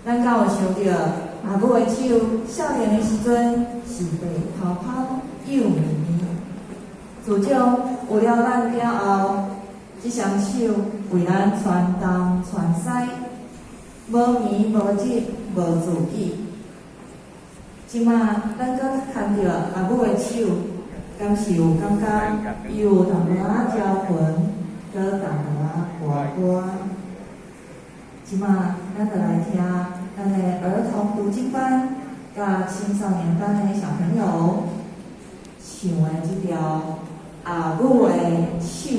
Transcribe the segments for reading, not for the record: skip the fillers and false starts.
咱敢有想著阿母的手，少年的時陣是白泡泡、幼綿綿。自從有了咱了後，這雙手為咱傳東傳西，無眠無日無自己。這馬咱閣牽著阿母的手，敢是有感覺伊有淡薄仔招魂，閣淡薄仔跋歌。這馬咱就來聽咱的兒童讀經班佮青少年班的小朋友唱的這條《阿母的手》。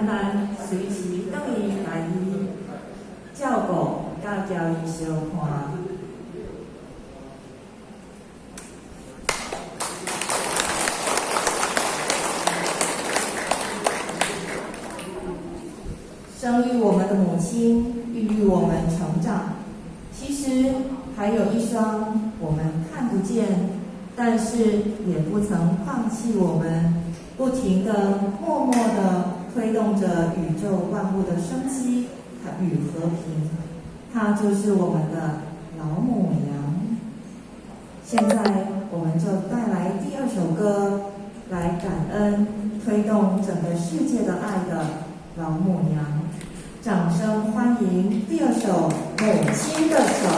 咱隨時轉去共伊照顧。佮交伊相伴。生育我們的母親，孕育我們成長。其實還有一雙我們看不見，但是也不曾放棄我們，不停地默默地推動着宇宙萬物的生機與和平。它就是我們的老母娘。現在我們就帶來第二首歌，來感恩推動整個世界的愛的老母娘。掌聲歡迎第二首《母親的手》。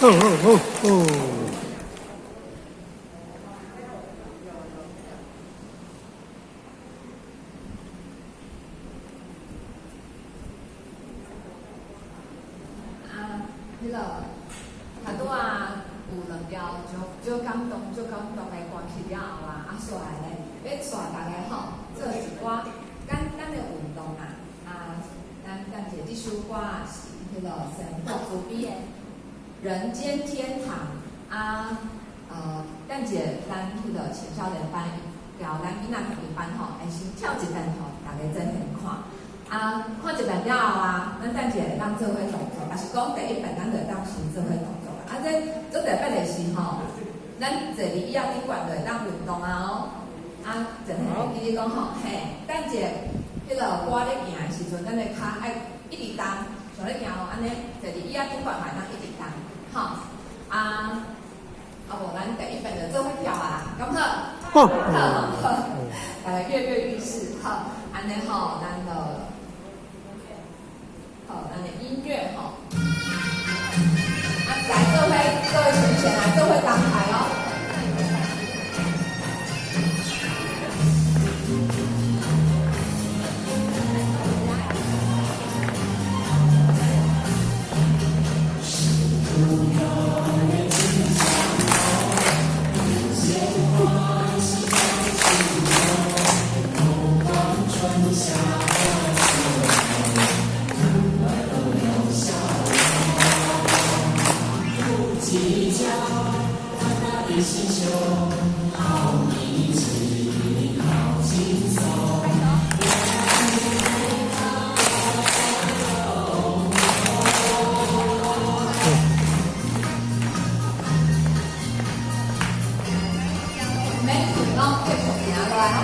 好好好好。啊，彼个拄拄仔有兩條足足感動、足感動的歌曲了後啊，啊，煞來咧，欲帶逐家吼做一寡簡單的運動啊。啊，咱等者這首歌是彼个神父慈悲的《人間天堂》啊，等者咱彼个青少年班交咱囡仔佇班吼，會先跳一遍予逐家進行看。啊，看一遍了後啊，咱等者會當做伙動作，抑是講第一遍咱就會當先做伙動作。啊，這足特別的是吼，咱坐佇椅仔頂懸就會當運動啊哦。啊，就會記得講吼，嘿，等者彼个歌咧行的時陣，咱的跤愛一直動，像咧行哦，按呢坐佇椅仔頂懸嘛會當一直動，吼。啊，啊無咱第一遍就做伙跳啊，敢好？好，好，好，大家躍躍欲試，好，按呢吼，咱就。好，咱的音樂吼，啊，來做伙各位同學來做伙同台哦。免困哦，繼續行落來哦。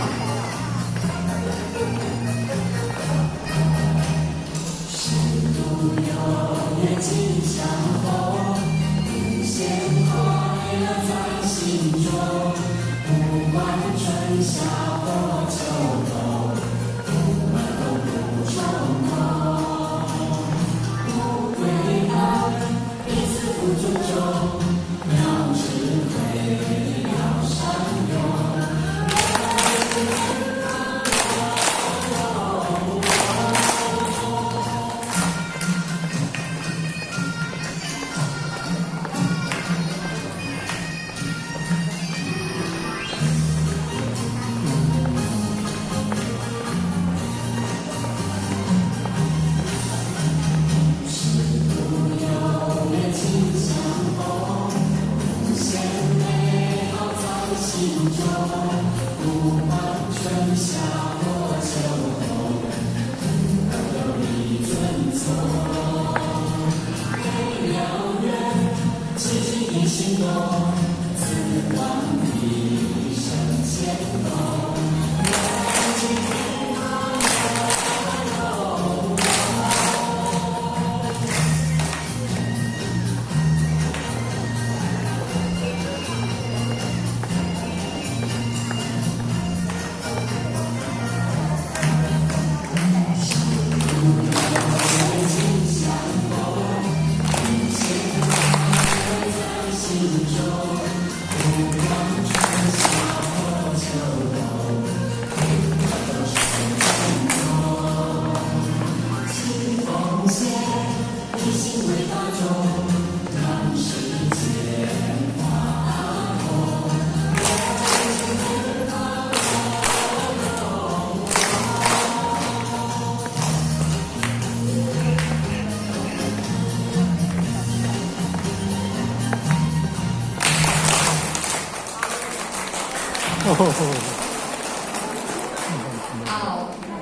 哦，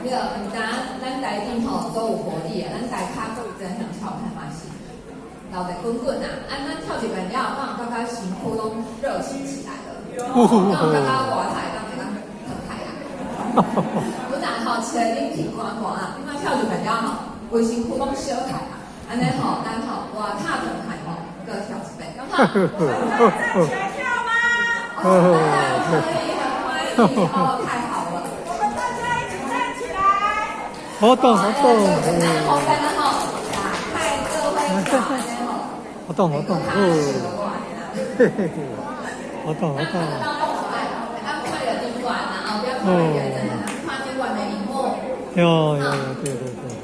彼个毋知影咱台頂吼足有活力的，咱台跤閣有真向跳看嘛是流汗滾滾啊！啊，咱跳一遍了後，敢有感覺身軀攏熱氣起來了？敢有感覺熱太當會當轉開啊？本來吼穿冷氣寒寒啊，你看跳一遍了後，規身軀攏燒起來啊！按呢吼，咱吼熱透轉開吼，閣跳一遍，敢好？站起來跳嗎？哦，當然可以，很歡迎哦，太好了！我們大家一起站起來。好動好動。咱後邊吼，打開做伙跳，按呢吼，活動活動，哦，嘿嘿嘿，活動活動。哦，有有有，對對對。